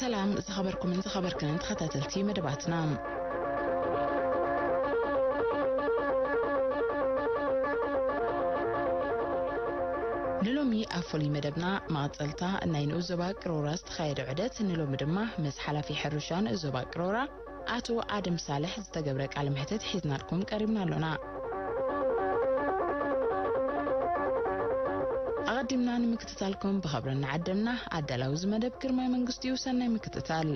ሰላም ዝኸበርኩምን ዝኸበርክንን ተኸታተልቲ መደባትና። ንሎሚ ኣብ ፍሉይ መደብና መቐጸልታ ናይ ንኡስ ዞባ ቅሮራ ዝተኻየደ ዑደት፣ ንሎሚ ድማ ምስ ሓላፊ ሕርሻ ንኡስ ዞባ ቅሮራ ኣቶ ኣደም ሳልሕ ዝተገብረ ቃለ መሕትት ሒዝናልኩም ቀሪብና ኣሎና። ኣቐዲምና ንምክትታልኩም ብኸብሪ እናዓደምና፣ ኣዳላዊ እዚ መደብ ግርማይ መንግስቱ እዩ። ሰናይ ምክትታል።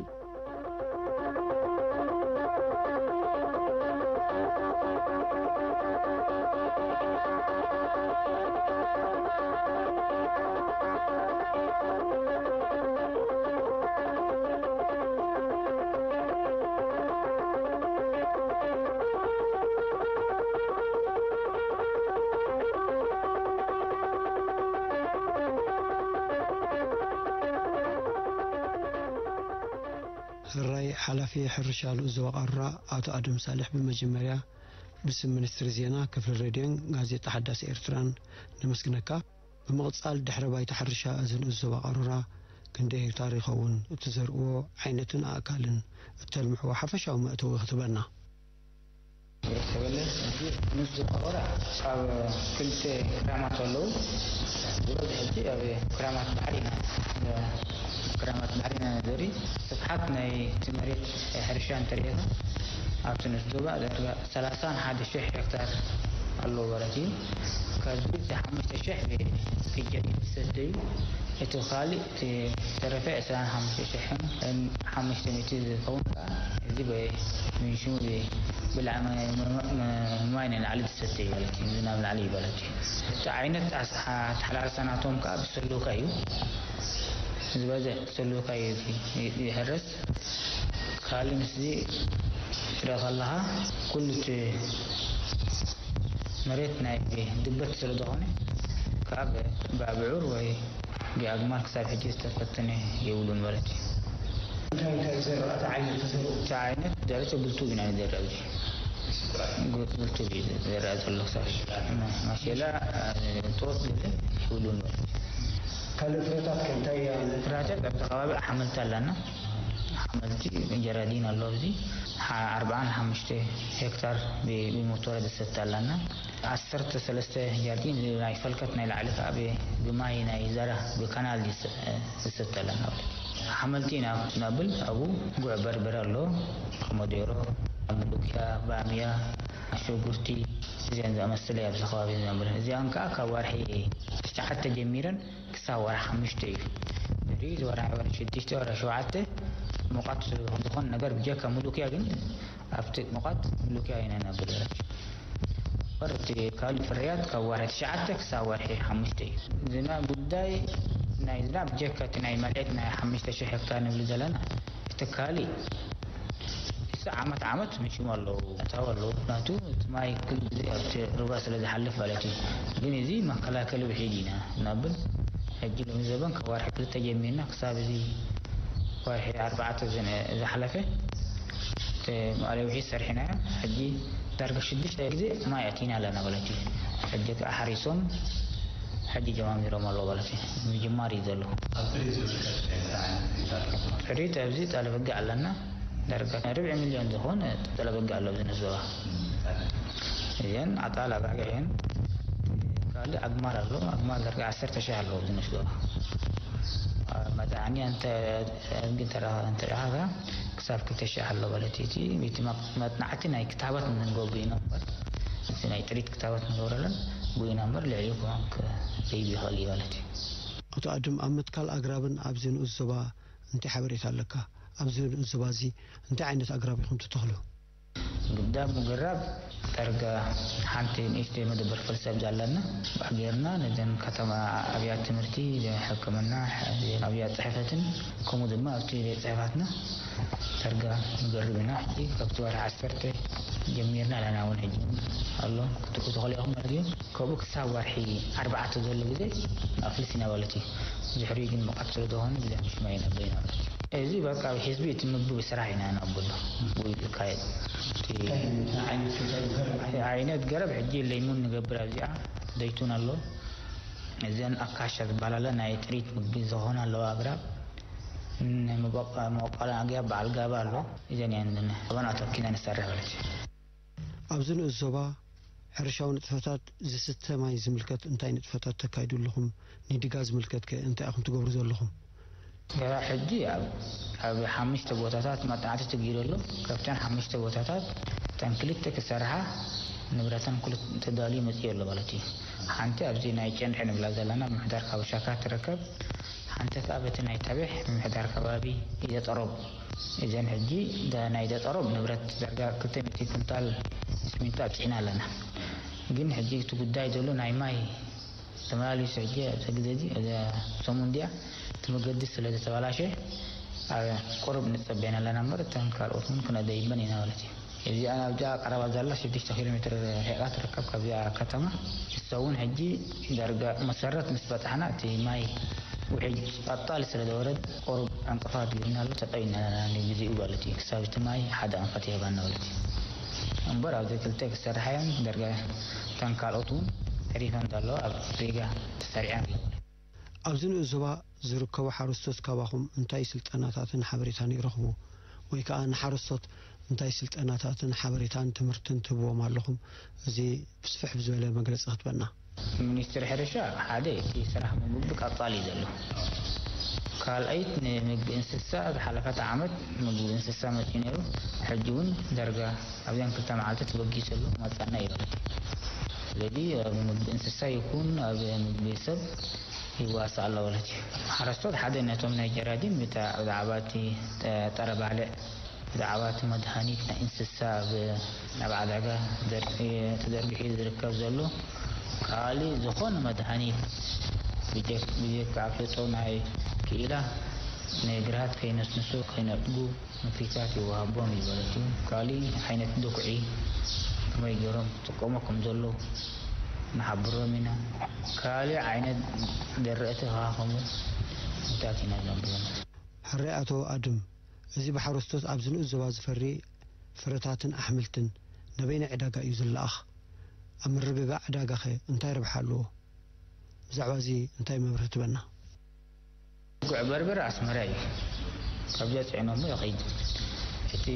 ሕራይ ሓላፊ ሕርሻ ንኡስ ዞባ ቃሩራ ኣቶ ኣደም ሳልሕ፣ ብመጀመርያ ብስም ሚኒስትሪ ዜና፣ ክፍሊ ሬድዮን ጋዜጣ ሓዳስ ኤርትራን ነመስግነካ። ብምቕጻል፣ ድሕረ ባይታ ሕርሻ እዚ ንኡስ ዞባ ቃሩራ ክንደይ ሄክታር ይኸውን? እትዘርእዎ ዓይነትን ኣእካልን፣ እተልምዕዎ ሓፈሻዊ መእተዊ ክትበና። ተበለ፣ ንኡስ ዞባ ቃሩራ ኣብ ክልተ ክራማት ኣለዉ። ዝበዝሕ ሕጂ ኣብ ክራማት ባሕሪ ኢና፣ ክራማት ባሕሪ ኢና ንዘሪ። ስፍሓት ናይ እቲ መሬት ሕርሻ እንተሪእኻ፣ ኣብቲ ንኡስ ዞባ ዳርጋ ሰላሳን ሓደ ሽሕ ሄክታር ኣለዎ ማለት እዩ። ካብዚ እቲ ሓሙሽተ ሽሕ ብቅጀት ዝሰተ እዩ። እቲ ካልእ፣ እቲ ዝተረፈ ዕስራን ሓሙሽተ ሽሕን ሓሙሽተ ሚእቲ ዝኸውን ከዓ እዚ ብ-፣ ምንሽሙ ብ-፣ ብልዓ መ-፣ መ-፣ መ-፣ ማይ ንላዕሊ ዝሰተ እዩ ማለት እዩ። ዝናብ ላዕሊ እዩ ማለት እዩ። እቲ ዓይነት ኣስ-፣ ኣተሓራርሳ ናቶም ከዓ ብሰሉካ እዩ። ዝበዝሕ ብሰሉካ እዩ ዝ-፣ ይሕረስ። ካልእ ምስዚ ትርኢ ከለኻ፣ ኩሉ እቲ መሬት ናይ ድበት ስለ ዝኾነ፣ ካብ ብኣብዑር ወይ ብኣግማል ክሳብ ሕጂ ዝተፈተነ የብሉን ማለት እዩ። እንታይ እንታይ ይዘርእ? እቲ ዓይነት ዝዘርእ? እቲ ዓይነት ደረጀ ብልቱ ኢና ንዘርእ ኣብዚ። ግ-፣ ብልቱ እዩ ዝዘርእ ዘሎ ክሳብ ሕጂ። ማ-፣ ማሸላ፣ እ፣ ጦጥ ገለ የብሉን ማለት እዩ። ካልእ ፍረታት ከ እንታይ እያ? ፍረታት ኣብዚ ከባቢ ኣሕምልቲ ኣለና። ሓመልቲ ጀራዲን ኣሎ። ኣብዚ ሓ-፣ ኣርብዓን ሓሙሽተ ሄክታር ብ-፣ ብሞቶራ ዝሰተ ኣለና። ዓሰርተ ሰለስተ ጀራዲን ናይ ፈልከት ናይ ላዕሊ ከዓ ብ-፣ ብማይ ናይ ዘራ ብካናል ዝሰ-፣ ዝሰተ ኣለና። ሓመልቲ ኢና ነብል። ኣብኡ ጉዕ በርበረ ኣሎ፣ ኮሞዶሮ፣ ሙሉክያ፣ ባምያ፣ ሽጉርቲ፣ እዚኣን ዝኣመሰለ ኣብዚ ከባቢ ዝነብር። እዚኣን ከዓ ካብ ወርሒ ትሽዓተ ጀሚረን ክሳብ ወርሒ ሓሙሽተ እዩ። ድሕሪ እዚ ወርሒ፣ ወርሒ ሽዱሽተ፣ ወርሒ ሸውዓተ ሙቐት ዝኾነ ነገር ብጀካ ሙሉክያ ግን ኣብቲ ሙቐት ሙሉክያ ኢና ነብል። ወርቲ ካልእ ፍርያት ካብ ወርሒ ትሽዓተ ክሳብ ወርሒ ሓሙሽተ እዩ። ዝናብ ጉዳይ፣ ናይ ዝናብ ብጀካ እቲ ናይ መሬት ናይ ሓሙሽተ ሽሕ ሄክታር ንብል ዘለና፣ እቲ ካልእ እዚ ዓመት ዓመት ምሽሙ ኣለዉ፣ ኣታዊ ኣለዉ። ምኽንያቱ እቲ ማይ ኩሉ ግዜ ኣብቲ ሩባ ስለ ዝሓልፍ ማለት እዩ። ግን እዚ መከላከሊ ውሒድ ኢና ነብል። ሕጂ ሎሚ ዘበን ካብ ወርሒ ክልተ ጀሚርና ክሳብ እዚ ወርሒ ኣርባዕተ ዝነ-፣ ዝሓለፈ፣ እቲ መቐለ ውሒድ ሰሪሕናዮ። ሕጂ ዳርጋ ሽዱሽተ ግዜ ማይ ኣቲና ኣለና ማለት እዩ። ሕጂ ከዓ ሓሪሶም ሕጂ ጀማሚሮም ኣለዉ ማለት እዩ። ምጅማር እዩ ዘሎ። ኣብ ጥሪት ዝምልከት እንታይ ዓይነት ሪፖርት ኣሎ? ጥሪት ኣብዚ ጣለ በጊዕ ኣለና። ዳርጋ ርብዒ ሚልዮን ዝኾን ጣለ በጊዕ ኣሎ ኣብዚ ንዞባ። እም፣ እዚአን ኣጣል ኣባጊዕ እየን። ካልእ ኣግማል ኣሎ። ኣግማል ዳርጋ ዓሰርተ ሺሕ ኣሎ ኣብዚ ንዞባ። ኣብ መጽዓኒ እንተ፣ እንተ፣ እንተ ደኣ ክሳብ ክልተ ሺሕ ኣሎ ማለት እዩ። እቲ ቤት መ-፣ መጽናዕቲ ናይ ክታበት ንገብሩ ኢና እምበር፣ እዚ ናይ ጥሪት ክታበት ንገብረለን ብኡ ኢና እምበር፣ ልዕሊኡ ክኾን ክ-፣ ከይብ ይኽእል እዩ ማለት እዩ። ኣቶ ኣድም፣ ኣብ ምትካል ኣግራብን ኣብዚ ንኡስ ዞባ እንታይ ሓበሬታ ኣለካ? ኣብዚ ንኡስ ዞባ እዚ እንታይ ዓይነት ኣግራብ ኢኹም ትተኽሉ? ግዳም ምግራብ ዳርጋ ሓንቲ ንእሽተይ መደበር ፈልሲ ኣብዚ ኣለና። ብኣ ጌርና ነዘን ከተማ ኣብያት ትምህርቲ፣ ሕክምና፣ ኣብያት ጽሕፈትን ከምኡ ድማ ኣብቲ ቤት ጽሕፈትና ዳርጋ ንገርብ ኢና። ሕጂ ካብቲ ወርሒ ዓሰርተ ጀሚርና ኣለና፣ እውን ሕጂ እውን ኣሎ ክትኩ ተኽእሎ ኢኹም ማለት እዩ። ካብኡ ክሳብ ወርሒ ኣርባዕተ ዘሎ ግዜ ኣፍልስ ኢና ማለት እዩ። ድሕሪኡ ግን ሙቐት ስለ ዝኾነ ግዜ ምሽማይ ኢና በይና ማለት እዩ። እዚ በቃ ህዝቢ እቲ ምግቢ ብስራሕ ኢና ነብሎ። ብኡ እዩ ዝካየድ። እቲ እንታይ ዓይነት እንታይ ገረብ? ዓይነት ገረብ ሕጂ ለይሙን ንገብር ኣብዚኣ፣ ዘይቱን ኣሎ። እዘን ኣካሻ ዝበሃላ ናይ ጥሪት ምግቢ ዝኾና ኣለዋ ኣግራብ። መበቆላ ኣግያ በዓል ጋባ ኣሎ። እዘን እየን ኣባን ኣተኪና ንሰርሕ ማለት እዩ። ኣብዚ ንኡስ ዞባ ሕርሻዊ ንጥፈታት ዝስተ ማይ ዝምልከት እንታይ ንጥፈታት ተካይዱ ኣለኹም? ንዲጋ ዝምልከት ከ እንታይ ኢኹም ትገብሩ ዘለኹም? ገራ ሕጂ ኣብ ኣብ ሓሙሽተ ቦታታት መጣዕቲ ተገይሩ ኣሎ። ካብተን ሓሙሽተ ቦታታት እተን ክልተ ክሰርሓ ንብረተን ኩሉ ተዳልዩ መፅኡ ኣሎ ማለት እዩ። ሓንቲ ኣብዚ ናይ ጨንሒ ንብላ ዘለና ምምሕዳር ካብ ሻካ ትርከብ። ሓንቲ ከዓ በቲ ናይ ተቤሕ ምምሕዳር ከባቢ ኢደ ጠሮብ። እዘን ሕጂ ናይ ኢደ ጠሮብ ንብረት ዳርጋ ክልተ ሚእቲ ኩንታል ስሚንቶ ኣብፂሕና ኣለና። ግን ሕጂ እቲ ጉዳይ ዘሎ ናይ ማይ ተመላሊሱ ሕጂ ኣብዚ ግዜ እዚ እዛ ሰሙን እዚኣ እቲ መገዲ ስለ ዝተበላሸ ኣብ ቁሩብ ንጸበየን ኣለና እምበር እተን ካልኦት እውን ክነደይበን ኢና ማለት እዩ። እዚኣ ናብዚኣ ቀረባ ዘላ ሽዱሽተ ኪሎ ሜትር ርሒቓ ትርከብ ካብዚኣ ከተማ። ንሳ እውን ሕጂ ዳርጋ መሰረት ምስ በጻሕና እቲ ማይ ውሕጅ ቀጣሊ ስለ ዝወረደ ቁሩብ ዕንቅፋት ገይሩና ኣሎ። ተጠይና ኣለና ንግዜኡ ማለት እዩ። ክሳብ እቲ ማይ ሓደ ኣንፈት ይህበና ማለት እዩ። እምበር ኣብዚ ክልተ ክሰርሓ እየን ዳርጋ እተን ካልኦት እውን ተሪፈን ዘሎ ኣብ ሪጋ ተሰሪዐን ኣለዋ። ኣብዚ ንኡስ ዞባ ዝርከቡ ሓረስቶት ካባኹም እንታይ ስልጠናታትን ሓበሬታን ይረኽቡ? ወይ ከኣ ንሓረስቶት እንታይ ስልጠናታትን ሓበሬታን ትምህርትን ትህብዎም ኣለኹም? እዚ ብስፍሕ ብዝበለ መግለጺ ክትበና። ሚኒስትሪ ሕርሻ ሓደ እቲ ስራሕ ምግቢ ቀጻሊ እዩ ዘሎ። ካልኣይት ንምግቢ እንስሳ ዝሓለፈት ዓመት ምግቢ እንስሳ መጺኡ ነይሩ። ሕጂ እውን ዳርጋ ኣብዘን ክልተ መዓልቲ ተበጊሱ ኣሎ መጻና እዩ ማለት እዩ። ስለዚ ኣብ ምግቢ እንስሳ ይኹን ኣብ ምግቢ ሰብ ይዋሳእ ኣሎ ማለት እዩ። ሓረስቶት ሓደ ነቶም ናይ ጀራዲን ብዛዕባ እቲ ጠረ ባልዕ ብዛዕባ እቲ መድሃኒት ናይ እንስሳ ኣብ ኣብ ዓዳጋ ተዘርጊሑ ዝርከብ ዘሎ ካልእ ዝኾነ መድሃኒት ብጀካ ኣፍልጦ ናይ ክኢላ ንግርሃት ከይነስንሱ ከይነጥጉ ምክሪታት ይወሃቦም እዩ ማለት እዩ። ካልእ ዓይነት ድኩዒ ከመይ ገይሮም ክጥቀሙ ከም ዘለዉ ንሓብሮም ኢና። ካልእ ዓይነት ደረእቲ ከኣ ከምኡ ምክሪታት ኢና ዘንብሮም። ሕራይ ኣቶ ኣድም፣ እዚ ብሓረስቶት ኣብዚ ንኡስ ዞባ ዝፈሪ ፍረታትን ኣሕምልትን ናበየናይ ዕዳጋ እዩ ዝለኣኽ? ኣብ ምርግጋእ ዕዳጋኸ እንታይ ረብሓ ኣለዎ? ብዛዕባ እዚ እንታይ መብርሂ ትበና? ጉዕ በርበረ ኣስመራ እዩ። ካብዚኣ ፅዒኖሞ ይኸይድ። እቲ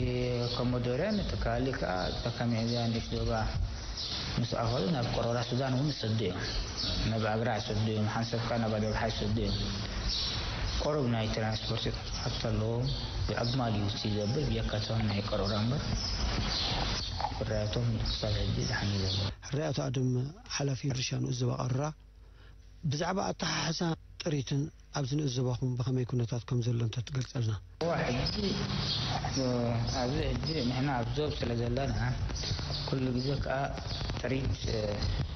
ኮሞዶርያን እቲ ካልእ ከዓ እዛ ከመይ እዚኣ ንእሽቶ ዞባ ምስ ኣኸሉ ናብ ቆሮራ ሱዳን እውን ይሰዱ እዮም። ናብ ኣግራ ይሰዱ እዮም። ሓንሳብ ከዓ ናብ ኣደብሓ ይሰዱ እዮም። ቆሩብ ናይ ትራንስፖርት ሓቶ ኣለዎም። ብኣግማል እዩ እቲ ዘብል ብየካቶም ናይ ቆሮራ እምበር ፍርያቶም ክሳብ ሕጂ ደሓን እዩ ዘሎ። ሕራይ ኣቶ ኣድም ሓላፊ ሕርሻ ንኡስ ዞባ ቀሮራ ብዛዕባ ኣተሓሕዛ ጥሪትን ኣብዚ ንኡስ ዞባኹም ብኸመይ ኩነታት ከም ዘሎ እንተትገልጸልና። እዋ ሕጂ ኣብዚ ሕጂ ንሕና ኣብ ዞብ ስለ ዘለና ኩሉ ግዜ ከዓ ጥሪት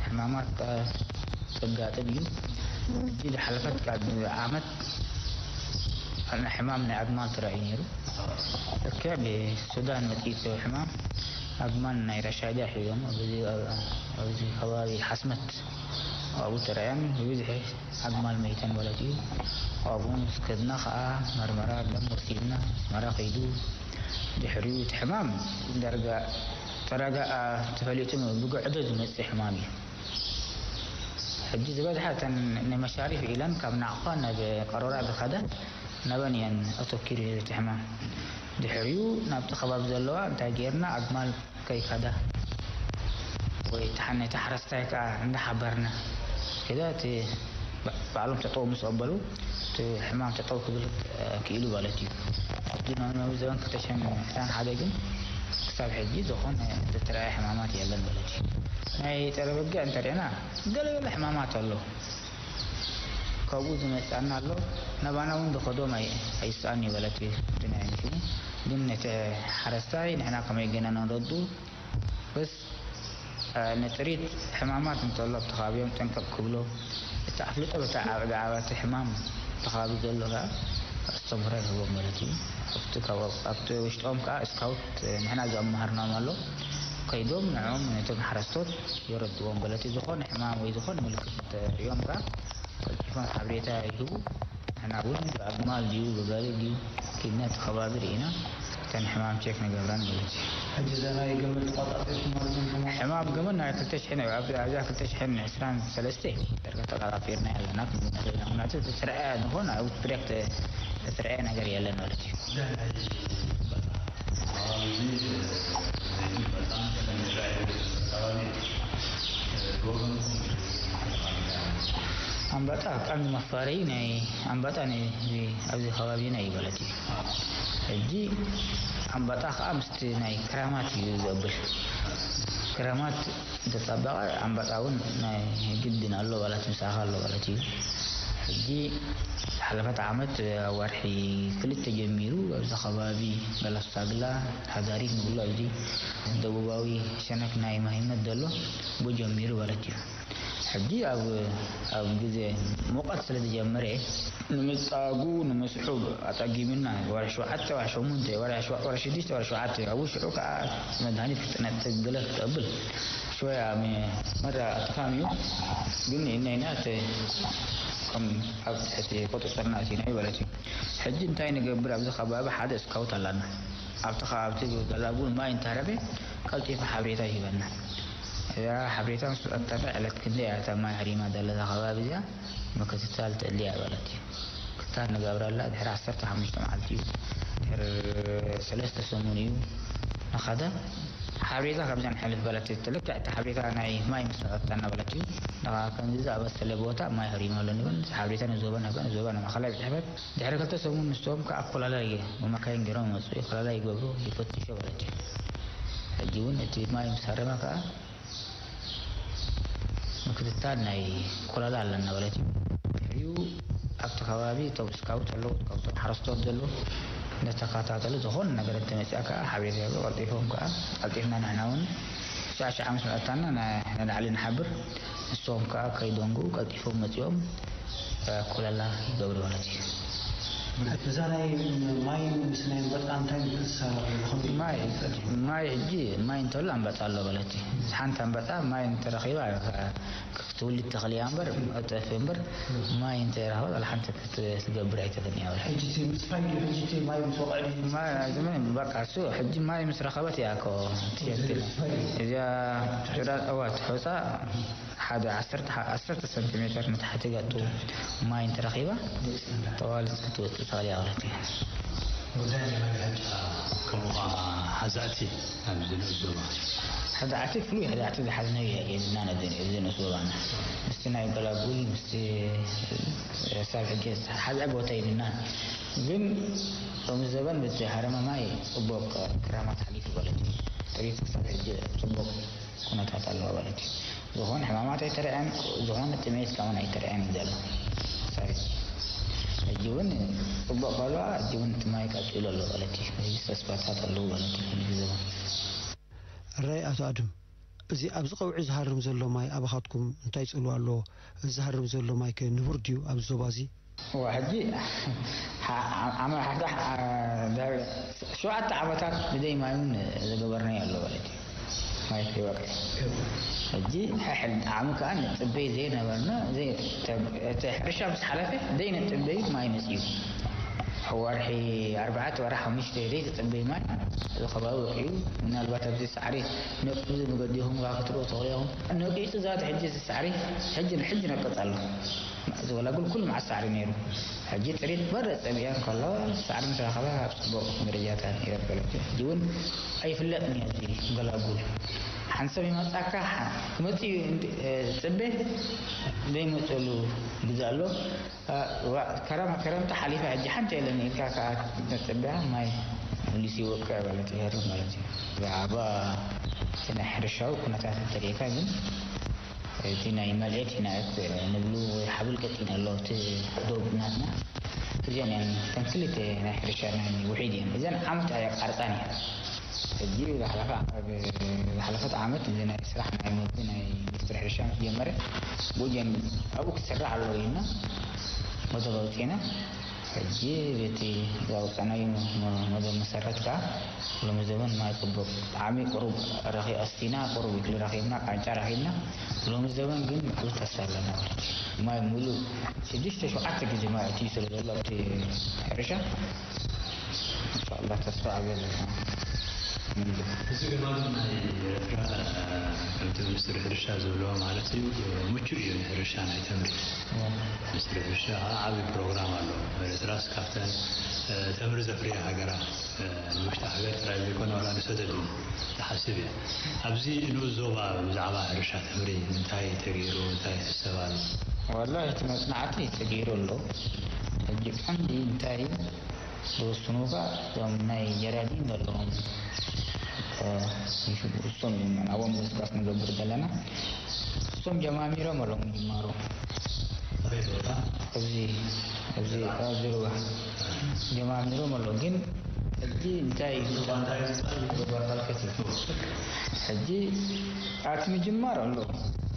ሕማማት ከዓ ዘጋጥም እዩ። ሕጂ ዝሓለፈት ከዓ ዓመት ሕማም ናይ ኣግማል ተራእዩ ነይሩ። ልክዕ ብሱዳን መፂኡ ሕማም ኣግማል ናይ ራሻድያ ሒዞም ኣብዚ ከባቢ ሓስመት ኣብኡ ተራእያን ብብዝሒ ኣግማል መይተን ማለት እዩ። ኣብኡ ምስ ከድና ከዓ መርመራ ደም ወሲድና ኣስመራ ከይዱ። ድሕሪኡ እቲ ሕማም ዳርጋ ተረጋ ተፈሊጡ ብጉዕዞ ዝመፅእ ሕማም እዩ። ሕጂ ዝበዝሓ እተን ንመሻሪፍ ኢለን ካብ ናቕፋ ናብ ቀሮራ ዝኸዳ ናበን እየን ኣተኪሩ እቲ ሕማም። ድሕሪኡ ናብቲ ከባቢ ዘለዋ እንታይ ገይርና ኣግማል ከይከዳ ወይ እቲ ሓ- ነቲ ሓረስታይ ከዓ እንዳሓበርና ከዳ እቲ ባ- ባዕሎም ጠጠው ምስ ኣበሉ እቲ ሕማም ጠጠው ክብል እ፣ ክኢሉ ማለት እዩ። ኣብዚ ናይ ዘበን ክልተ ሽሕን ዕስራን ሓደ ግን ክሳብ ሕጂ ዝኾነ ዝተረኣየ ሕማማት የለን ማለት እዩ። ናይ ፀረ በጊዕ እንተሪእና ገለገለ ሕማማት ኣሎ። ካብኡ ዝመፅኣና ኣሎ። ናባና እውን ዝኸዶም ኣይ- ኣይስኣን እዩ ማለት እዩ። እቲ ናይ ንሱ ግን ነቲ ሓረስታይ ንሕና ከመይ ገና ነረዱ በስ ንጥሪት ሕማማት እንተሎ ኣብቲ ከባቢኦም ጥንቅቕ ክብሎ እቲ ኣፍልጦ በታ ዓበቲ ሕማም እቲ ከባቢ ዘሎ ከዓ ኣስተምህሮ ይህቦም ማለት እዩ። ኣብቲ ውሽጦም ከዓ ስካውት ንሕና ዘመሃርናም ኣሎ ከይዶም ንዕኦም ነቶም ሓረስቶት የረድዎም ማለት እዩ። ዝኾነ ሕማም ወይ ዝኾነ ምልክት ሪኦም ከዓ ቀልጢፎም ሓበሬታ ይህቡ። ንሕና እውን ብኣግማል ድዩ ብበልዕ ድዩ ኪድና እቲ ከባቢ ርኢና እተን ሕማም ቸክ ንገብረን ማለት እዩ። ሕጂ እዛ ናይ ገመል ተቋጻጺርኩም ማለት ነው? ሕማም ገመል ናይ ክልተ ሽሕን ኣብዛ ክልተ ሽሕን ዕስራን ሰለስተ ደርጋ ተቋጻጺርና ኣለና ክንብል ንኽእል ኢና። ምክንያቱ እቲ ስርዐ ዝኾነ ኣውትብሬክ ዝተረኣየ ነገር የለን ማለት እዩ። ኣምባጣ ቀንዲ መፋረዪ ናይ ኣምባጣ ናይ ኣብዚ፣ ኣብዚ ከባቢና እዩ ማለት እዩ። ሕጂ ኣምባጣ ከዓ ምስቲ ናይ ክራማት እዩ ዘብል። ክራማት እንተጣበቐ ኣምባጣ እውን ናይ ግድን ኣሎ ማለት፣ ምሳኻ ኣሎ ማለት እዩ። ሕጂ ዝሓለፈት ዓመት ኣብ ወርሒ ክልተ ጀሚሩ ኣብዚ ከባቢ ገላሱ ሳግላ፣ ሓዳሪት ንብሎ ኣብዚ ደቡባዊ ሸነክ ናይ ማሂመት ዘሎ ብኡ ጀሚሩ ማለት እዩ። ሕጂ ኣብ፣ ኣብ ግዜ ሙቐት ስለ ዝጀመረ ንምጻጉ ንምስሑ ኣጸጊሙና። ወርሒ ሸውዓተ፣ ወርሒ ሸሞንተ፣ ወርሒ ሸው-፣ ወርሒ ሽዱሽተ፣ ወርሒ ሸውዓተ፣ ኣብኡ ሽዑ ከኣ መድሃኒት ክትነጥግ ገለ ክትቀብል ሽወያ መ-፣ መራ ጥፋም እዩ። ግን እነይና እቲ ከም ኣብ ትሕቲ ቁጽጽርና ኣቲና እዩ ማለት እዩ። ሕጂ እንታይ ንገብር? ኣብዚ ከባቢ ሓደ ስካውት ኣላና። ኣብቲ ከባቢ እቲ ገላጉል ማይ እንተረፈ ቀልጢፉ ሓበሬታ ይህበና። እዛ ሓበሬታ ምስ ቀጠፈ ዕለት ክንደይ እያ እታ ማይ ሃሪማ ዘላ እዛ ከባቢ እዚኣ ምክትታል ተድልያ ማለት እዩ። ክታል ንገብረላ ድሕሪ ዓሰርተ ሓሙሽተ መዓልቲ እዩ፣ ድሕሪ ሰለስተ ሰሙን እዩ ንኸደ ሓበሬታ ካብዛ ንሕልፍ በለት። ልክዕ እቲ ሓበሬታ ናይ ማይ ምስ መጠጠና በለት እዩ። ንኻ ከምዚ ዝኣመሰለ ቦታ ማይ ሃሪማ ኣሎ ንብል፣ ሓበሬታ ንዞባ ንህበ፣ ንዞባ ንማእኸላይ ብፅሕፈት። ድሕሪ ክልተ ሰሙን ንሶም ከዓ ኮላላ የ-፣ ብመካይን ገይሮም ይመፅኡ፣ ኮላላ ይገብሩ፣ ይፈትሾ ማለት እዩ። ሕጂ እውን እቲ ማይ ምስ ሃረመ ከዓ ምክትታል ናይ ኮላላ ኣለና ማለት እዩ። ድሕሪኡ ኣብቲ ከባቢ እቶም ስካውት ኣለዉ፣ ካብቶም ሓረስቶት ዘለዉ እናተኸታተሉ ዝኾነ ነገር እንተመፅኣ ከዓ ሓበሬታ ይህቡ፣ ቀልጢፎም ከዓ፣ ቀልጢፍና ንሕና እውን ሻዕ ሻዕ ምስ መእታና ና-፣ ንላዕሊ ንሓብር። ንሶም ከዓ ከይደንጉ ቀልጢፎም መፂኦም፣ እ፣ ኮላላ ይገብሩ ማለት እዩ። እዛ ናይ ማይ ምስ ናይ ኣንበጣ እንታይ ምትእስሳር ኣለዎ? ከመይ ማይ፣ ማይ ሕጂ ማይ እንተሎ ኣንበጣ ኣሎ ማለት እዩ። ሓንቲ ኣንበጣ ማይ እንተረኺባ ክትውልድ ተኽእል እያ እምበር፣ እጠፍ እምበር፣ ማይ እንተይረኸበት ዋላ ሓንቲ ክት-፣ ክትገብር ኣይትኽእልን እያ። ሕጂ እቲ ምስፋይ ድዩ? ሕጂ እቲ ማይ ምስ ወቕዐ ድዩ? ማይ፣ ማይ፣ በቃ እሱ ሕጂ ማይ ምስ ረኸበት እያ እኮ ትሸክል። ምስፋይ ድዩ? እዚኣ ጭራ-፣ እዋ፣ ትሑጻ ሓደ ዓሰርተ፣ ዓሰርተ ሰንቲሜተር ንታሕቲ ገጡ ማይ እንተረኺባ፣ ተዋልድ ክትወጽእ ትኽእል እያ ማለት እዩ። ጉዳይ ናይ ማይ ከምኡ ኸዓ ሓዛእቲ ኣብዚ ንኡስ ዞባ። ሕዳዕቲ ፍሉይ ሕዳዕቲ ዝሓዝናዮ የብልናን ኣብዚ፣ ኣብዚ ንኡስ ዞባና። ምስቲ ናይ ገላጉል፣ ምስቲ ሳብ ሕጂ ዝተሓዝአ ቦታ የብልናን። ግን ሎሚ ዘበን በቲ ሃረማ ማይ ጽቡቕ ክራማት ሓሊፉ ማለት እዩ። ጥሪት ክሳብ ሕጂ ጽቡቕ ኩነታት ኣለዎ ማለት እዩ። ዝኾነ ሕማማት ኣይተረኣየን፣ ዝኾነ ጥሜት ከማን ኣይተረኣየን እዩ ዘሎ። ሳብ ሕጂ፣ ሕጂ እውን ጽቡቕ ከሎ፣ ሕጂ እውን እቲ ማይ ቀጺሉ ኣሎ ማለት እዩ። ሕጂ ተስፋታት ኣለዉ ማለት እዩ። ሕጂ ዘበን። ራይ ኣቶ ኣድም፣ እዚ ኣብዚ ቀውዒ ዝሃርም ዘሎ ማይ ኣባኻትኩም እንታይ ጽልዋ ኣለዎ? እዚ ዝሃርም ዘሎ ማይ ከ ንቡር ድዩ ኣብዚ ዞባ እዚ? እዋ፣ ሕጂ ሓ-፣ ዓመ-፣ ሓ-፣ ሓ-፣ ሸውዓተ ዓመታት ብደይ ማይ እውን ዝገበርናዮ ኣሎ ማለት እዩ። ማይ ከይወቅዕ። ሕጂ ሕሕል ዓሚ ከኣ ንጽበይ ዘይነበርና፣ ዘይ-፣ ተ-፣ እቲ ሕርሻ ምስ ሓለፈ ደይ ንጽበይ ማይ መጽዩ። ወርሒ ኣርባዕተ፣ ወርሒ ሓሙሽተ ደይ ትጽበይ ማይ፣ እዚ ከባቢ ወቂዑ፣ ምናልባት ኣብዚ ሳዕሪ ነቅጹ ዝምገዲኹም ከኣ ክትርእዩ ትኽእሉ ኢኹም። ነቂጹ ዛት ሕጂ እዚ ሳዕሪ፣ ሕጂ ንሕጂ ነቅጽ ኣሎ። ዝወላጉል ኩሉ መዓት ሳዕሪ ነይሩ። ሕጂ ጥሪት በረ ጸቢያ እንከሎ ሳዕሪ ምስ ረኸበ ኣብ ጽቡቕ ደረጃታት ይረክበለች። ሕጂ እውን ኣይፍለጥን እዩ። እዚ ገላጉል ሓንሰብ ይመጻካ፣ ሓ-፣ ክመጽእ እዩ እንድ-፣ እ፣ ጽበ ዘይመጸሉ ግዜ ኣሎ። እ፣ ዋ-፣ ከረማ፣ ከረምቲ ሓሊፋ ሕጂ ሓንቲ የለን ኢልካ ከኣ ተጸቢያ ማይ መሊሱ ይወቅዕ ማለት እዩ፣ ይሃርም ማለት እዩ። ብዛዕባ እቲ ናይ ሕርሻዊ ኩነታት እንተሪእካ ግን እቲ ናይ መሬት ይናእት ንብሉ ወይ ሓብል ቀጢን ኣሎ እቲ ዶብ ናትና። እዚኣን እየን እተን ክልተ ናይ ሕርሻ ናይ ውሒድ እየን። እዘን ዓመት ኣየቃርጻን እየን። ሕጂ ዝሓለፈ፣ ዝሓለፈት ዓመት እዚ ናይ ስራሕ ናይ መግቢ ናይ ሚኒስትሪ ሕርሻ ምስ ጀመረ ብኡጀን ኣብኡ ክስራሕ ኣለዎ ኢልና መደብ ኣውጺእና። ሕጂ በቲ ዘውፀናዩ መ-፣ መደብ መሰረት ከዓ ሎሚ ዘበን ማይ ፅቡቅ ዓሚ ቁሩብ ረኺ-፣ ኣስቲና ቁሩብ እክሊ ረኺብና፣ ቃንጫ ረኺብና። ሎሚ ዘበን ግን ብዓል ተስፋ ኣለና ማለት እዩ። ማይ ሙሉእ ሽዱሽተ ሸውዓተ ግዜ ማይ ኣትዩ ስለ ዘሎ ኣብቲ ሕርሻ፣ ኢንሻላህ ተስፋ ኣብ ዘለና። እዚ ግማል ናይ ኤርትራ እቲ ሚኒስትሪ ሕርሻ ዝብሎ ማለት እዩ፣ ምቹእ እዩ ንሕርሻ ናይ ተምሪ። ሚኒስትሪ ሕርሻ ከዓ ዓብዪ ፕሮግራም ኣለዎ። ኤርትራስ ካብተን፣ እ፣ ተምሪ ዘፍርያ ሃገራት፣ እ፣ ንውሽጢ ሃገር ጥራይ ዘይኮነ ዋላ ንሰደድ እውን ትሓስብ እያ። ኣብዚ ንኡስ ዞባ ብዛዕባ ሕርሻ ተምሪ እንታይ ተገይሩ፣ እንታይ ይሕሰብ ኣሎ? ወላሂ እቲ መጽናዕቲ ተገይሩ ኣሎ። ሕጂ ቀንዲ እንታይ እዩ? ዝውስኑ ከኣ እዞም ናይ ጀራዲን ዘለዎም፣ እ፣ ይሽጉ እሶም እዮም ናብኦም ገስጋስ ንገብር ዘለና። እሶም ጀማሚሮም ኣለዉ ምጅማሩ። ኣበይ ቦታ? ኣብዚ፣ ኣብዚ፣ ኣብዚ ሩባ ጀማሚሮም ኣለዉ። ግን ሕጂ እንታይ እዩ? ሩባ እንታይ ይበሃል? ሩባ ፋልከት እዩ። ሕጂ ኣቲ ምጅማር ኣሎ፣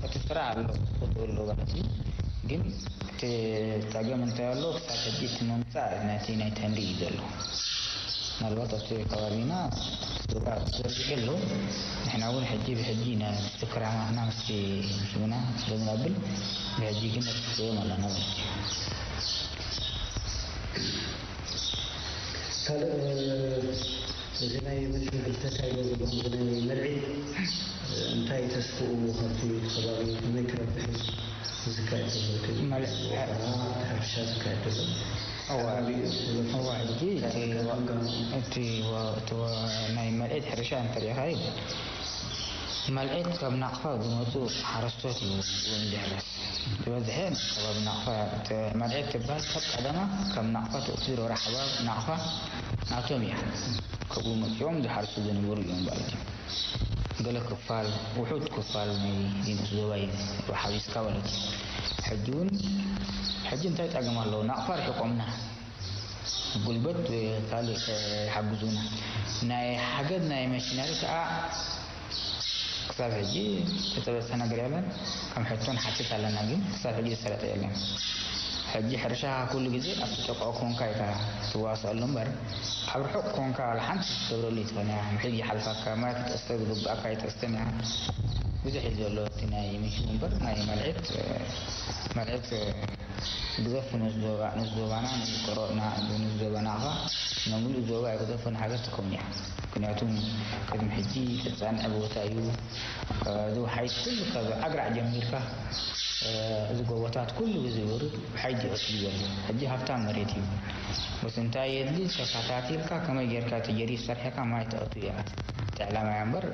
እቲ ስራሕ ኣሎ፣ ክፍትኡ ኣሎ ማለት እዩ። ግን እቲ ጸገም እንታይ ኣሎ? ክሳብ ሕጂ እቲ ምምጻእ ናይቲ ናይ ተምሪ እዩ ዘሎ። ምናልባት ኣብቲ ከባቢና ዞባ ተዘርጊሑ ኣሎ። ንሕና እውን ሕጂ ብሕጂ ኢና ምስቲ ክራማትና ምስቲ ምስምና ስለ ዝነብል ብሕጂ ግን ነጥፍኦም ኣለና ማለት እዩ። ካልእ እዚ ናይ መድፍን ዝተካየደ ዘሎ እዚ ናይ መልዒት እንታይ ተስፍኡ ካብቲ እቲ ከባቢ ከመይ ክረብሕ እዩ ዝካየድ ዘሎ? እቲ መልዕ-፣ ወረዳ እቲ ሕርሻ ዝካየድ ዘሎ እዋ፣ ከባቢኡ እዋ፣ ሕጂ እቲ ወ-፣ እቲ ወ-፣ እቲ ወ-፣ ናይ መልዒት ሕርሻ እንተሪኢኻ እዩ። መልዒት ካብ ናቕፋ ዝመፁ ሓረስቶት እዩ ዝሕረስ። ዝበዝሐ ከባቢ ናቕፋ፣ እቲ መልዒት ትበሃል ካብ ቀደማ ካብ ናቕፋ ተወሲዱ፣ ራሕባ ናቕፋ ናቶም እያ። ካብኡ መፂኦም ዝሓርሱ ዝነበሩ እዮም ማለት እዩ። ገለ ክፋል፣ ውሑድ ክፋል ናይ ሊንክስ ዞባ እዩ ሓዊስካ ማለት እዩ። ሕጂ እውን፣ ሕጂ እንታይ ጸገም ኣለዎ? ናቕፋ ርሒቆምና፣ ጉልበት ካልእ ይሓግዙና። ናይ ሓገዝ ናይ መሽነሪ ከኣ ክሳብ ሕጂ ዝተበጽሐ ነገር የለን። ከም ሕቶ ንሓትት ኣለና፣ ግን ክሳብ ሕጂ ዝሰለጠ የለን። ሕጂ ሕርሻኻ ኩሉ ግዜ ኣብቲ ጥቕኦ ኮንካ ኢኻ ትዋስኣሉ እምበር፣ ኣብ ርሑቕ ኮንካ ዋላ ሓንቲ ክትገብረሉ ኣይትኽእልን ኢኻ። ምሒር ይሓልፋካ፣ ማይ ክትቀስተ ዝግብኣካ ኣይትቀስተን ኢኻ። ብዙሕ እዩ ዘሎ እቲ ናይ ሚሽን እምበር፣ ናይ መልዒት፣ መልዒት ግዘፍ ንኡስ ዞባ፣ ንኡስ ዞባና፣ ንኡስ ቆሮና፣ ንኡስ ዞባና ኸዓ፣ ንሙሉእ ዞባ ግዘፍ ሃገር ትኸውን እያ። ምክንያቱ ቅድሚ ሕጂ ተጻንዐ ቦታ እዩ። ካብ እዚ ውሓይት ኩሉ ካብ ኣግራዕ ጀሚርካ፣ እ፣ እዚ ጎቦታት ኩሉ እዚ ወርድ ውሓይት ይወስድ ዘሎ። ሕጂ ሃብታም መሬት እዩ። በስ እንታይ የድሊ? ተኸታቲልካ ከመይ ጌርካ እቲ ጀሪፍ ሰርሕካ ማይ ተእቱ እያ። እቲ ዕላማ እያ እምበር፣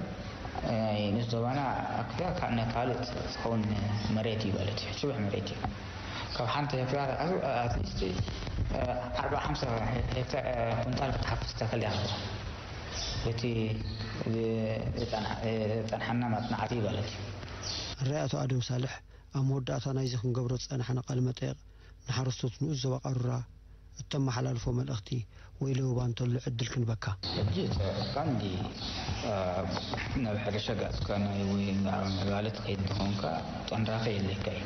እ፣ ንኡስ ዞባና ኣክፍያ ካ-፣ ንካልእ ዝኸውን መሬት እዩ ማለት እዩ። ሽቡሕ መሬት እዩ። ካብ ሓንቲ ሄክታር ኣትሊስት ኣርባ ሓምሳ ሄክታር ኩንታል ክትሓፍስ ተኽእል እያ። በቲ ዝጸንሓና መጽናዕቲ ማለት እዩ። ኣረኣእያ ኣቶ ኣደም ሳልሕ ኣብ መወዳእታ ናይዚ ክንገብሮ ዝጸናሕና ቃለ መጠይቕ ንሓረስቶት ንኡስ ዞባ ቃሩራ እተመሓላልፎ መልእኽቲ ወይ ለበዋ እንተሎ ዕድል ክንበካ። ሕጂ እቲ ቀንዲ፣ እ፣ ናብ ሕርሻ ገጽካ ናይ ወይ ናብ ምዕባለ ትኸይድ እንተኾንካ፣ ጠንራኺ የድልየካ እዩ።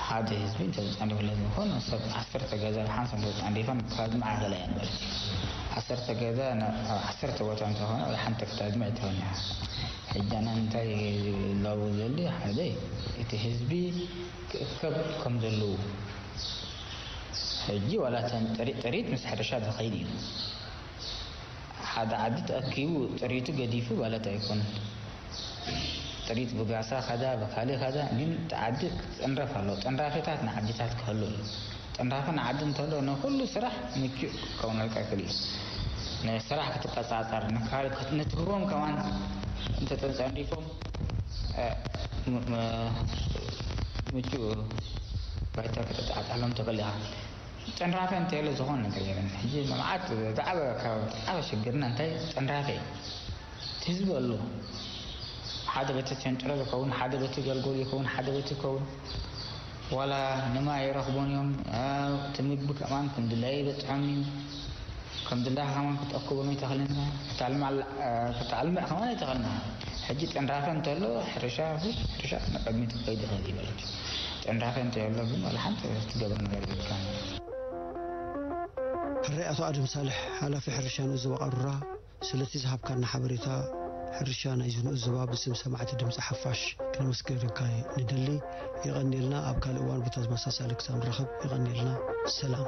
ሓደ ህዝቢ እንተ ተጸኒሑ ዝኾነ ሰብ ዓሰርተ ገዛ ሓንሳብ እንተ ተጸኒፋ፣ ካብ ማዕበል ኣየንበረች። ዓሰርተ ገዛ ና-፣ ኣብ ዓሰርተ ቦታ እንተኾነ፣ ኣብ ሓንቲ ክታድምዕ ትኾን እያ። ሕጂ ኣነ እንታይ ዝላቦ ዘሊ፣ ሓደ እቲ ህዝቢ ክእከብ ከም ዘለዉ። ሕጂ ዋላ እተን ጥሪ-፣ ጥሪት ምስ ሕርሻ ዝኸይድ እዩ። ሓደ ዓዲ ተኣኪቡ ጥሪቱ ገዲፉ ማለት ኣይኮነን። ጥሪት ብጋሳ ከዳ ብካልእ ከዳ፣ ግን እቲ ዓዲ ክጥንረፍ ኣለዎ። ጥንራፌታት ንዓዲታት ክህሉ እዩ። ጥንራፈ ንዓዲ እንተሎ ንኹሉ ስራሕ ምቹእ ክኸውን ይኽእል እዩ። ንስራሕ ክትቀጻጸር፣ ንካል-፣ ክት-፣ ንትህቦም ከማን እንተተጸንሪፎም፣ እ፣ ም-፣ ም-፣ ምቹእ ባይታ ክትጣዕጣሎም ትኽእል ኢኻ። ጥንራፈ እንተየለ ዝኾነ ነገር የለን። ሕጂ መዓት ዝዓበ፣ ካብ ዝዓበ ሽግርና እንታይ? ጥንራፈ እዩ። እቲ ህዝቢ ኣሎ። ሓደ በቲ ቸንጭሮ ዝኸውን፣ ሓደ በቲ ገልጎል ይኸውን፣ ሓደ በቲ ይኸውን። ዋላ ንማይ ይረኽቦን እዮም። እ፣ እቲ ምግቢ ከማን ክንድላይ ይበጽሖም እዩ። ከም ድላኻ ከማን ክትኣክቦም ኣይተኽእልን ኢኻ። ክትኣልምዕ፣ እ፣ ክትኣልምዕ ከማን ኣይተኽእልን ኢኻ። ሕጂ ጥንራፈ እንተሎ ሕርሻ፣ ሕርሻ ንቕድሚት ክኸይድ ይኽእል እዩ ማለት እዩ። ጥንራፈ እንተየሎ ግን ዋላ ሓንቲ ትገብሮ ነገር የብልካን። ሕራይ ኣቶ ኣደም ሳልሕ፣ ሓላፊ ሕርሻ ንኡስ ዞባ ቃሩራ፣ ስለቲ ዝሃብካና ሓበሬታ ሕርሻ ናይዚ ንኡስ ዞባ ብስም ሰማዕቲ ድምፂ ሓፋሽ ክነመስግነካ ንደሊ። የቐንየልና። ኣብ ካልእ እዋን ብተመሳሳሊ ክሳብ ንራኸብ የቐንየልና። ሰላም።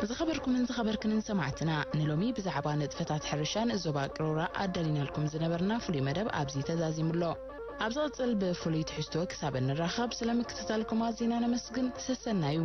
ዝኸበርኩምን ዝኸበርክንን ሰማዕትና፣ ንሎሚ ብዛዕባ ንጥፈታት ሕርሻን ዞባ ቅሮራ ኣዳሊናልኩም ዝነበርና ፍሉይ መደብ ኣብዚ ተዛዚሙ ኣሎ። ኣብ ዝቕጽል ብፍሉይ ትሕዝቶ ክሳብ እንራኸብ፣ ስለ ምክትታልኩም ኣዚና ነመስግን። ሰሰናዩ።